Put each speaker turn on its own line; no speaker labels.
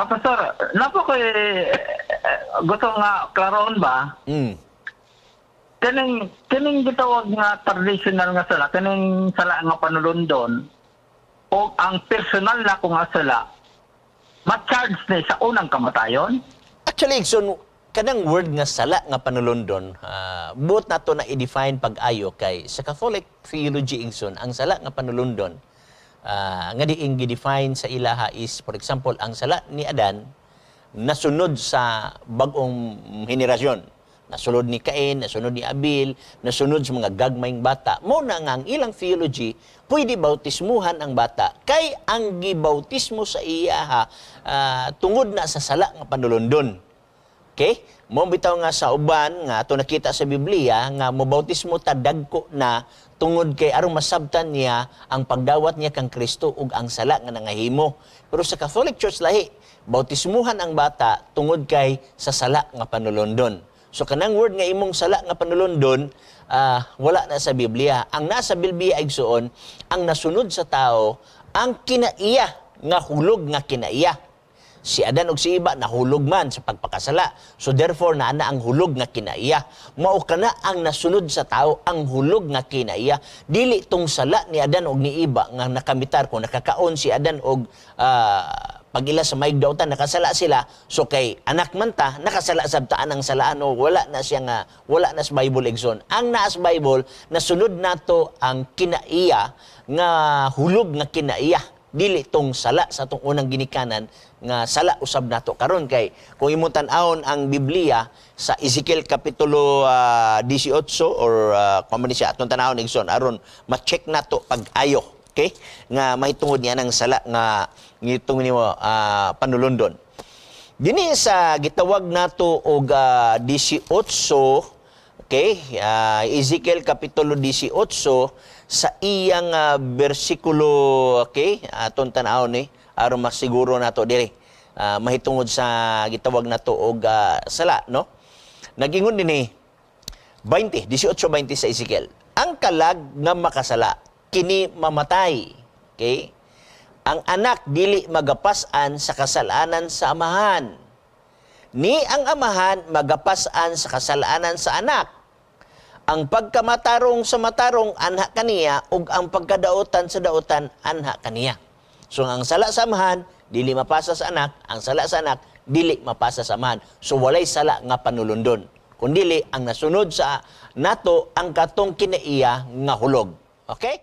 Pastor, napo ko eh, gusto nga klaroon ba? Kaning gitawag nga traditional nga sala, kaning sala nga panulundon o ang personal na ko nga sala, ma-charge ni sa unang kamatayon?
Actually, Igsoon, kanang word nga sala nga panulundon, buot nato na i-define pag-ayo kay sa Catholic theology, Igsoon, ang sala nga panulundon, nga diing gi-define sa ilaha is, for example, ang sala ni Adan nasunod sa bag-ong henerasyon. Nasunod ni Cain, nasunod ni Abel, nasunod sa mga gagmayng bata. Mo na nga ang ilang theology, pwede bautismuhan ang bata kay ang gibautismo sa iyaha tungod na sa sala nga panulundon. Okay? Mo bitaw nga sa uban nga ato nakita sa Biblia nga mobautismo ta dagko na tungod kay aron masabtan niya ang pagdawat niya kang Kristo ug ang sala nga nangahimo. Pero sa Catholic Church lahi, bautismuhan ang bata tungod kay sa sala nga panulundon. So kanang word nga imong sala nga panulundon, wala na sa Biblia. Ang nasa Biblia, igsoon, ang nasunod sa tao ang kinaiya nga hulog nga kinaiya. Si Adan ug si Iba nahulog man sa pagpakasala. So therefore naa na ang hulog nga kinaiya. Mao kana ang nasunod sa tao, ang hulog nga kinaiya. Dili tong sala ni Adan ug ni Iba nga nakamitar kung nakakaon si Adan og pag-ila sa maayong dautan, nakasala sila. So kay anak man ta, nakasala sab ta anang salaan o wala na siya nga wala na sa Bible, igsoon. Ang naa sa Bible, nasunod nato ang kinaiya nga hulog nga kinaiya, dili tong sala sa atong unang ginikanan nga sala usab nato karon. Kay kung imong tan-awon ang Biblia sa Ezekiel kapitulo 18 or kung man siya atong tan-awon, igsoon, aron ma-check nato pag-ayo, okay, nga mahitungod niya ng sala nga ngitong nimo panulundon dinhi sa gitawag nato og 18. Okay, Ezekiel kapitulo 18 sa iyang bersikulo, okay, aton tan-awon ni aron masiguro nato diri mahitungod sa gitawag nato og sala, no? Nagingon dinhi 20, 18:20 sa Ezekiel. Ang kalag nga makasala kini mamatay. Okay? Ang anak dili magapas-an sa kasalanan sa amahan, ni ang amahan magapas-an sa kasalanan sa anak. Ang pagkamatarong sa matarong anha kaniya ug ang pagkadautan sa dautan anha kaniya. So ang sala sa amahan dili mapasa sa anak, ang sala sa anak dili mapasa sa amahan. So walay sala nga panulundon. Kundili ang nasunod sa nato ang katong kinaiya nga hulog. Okay?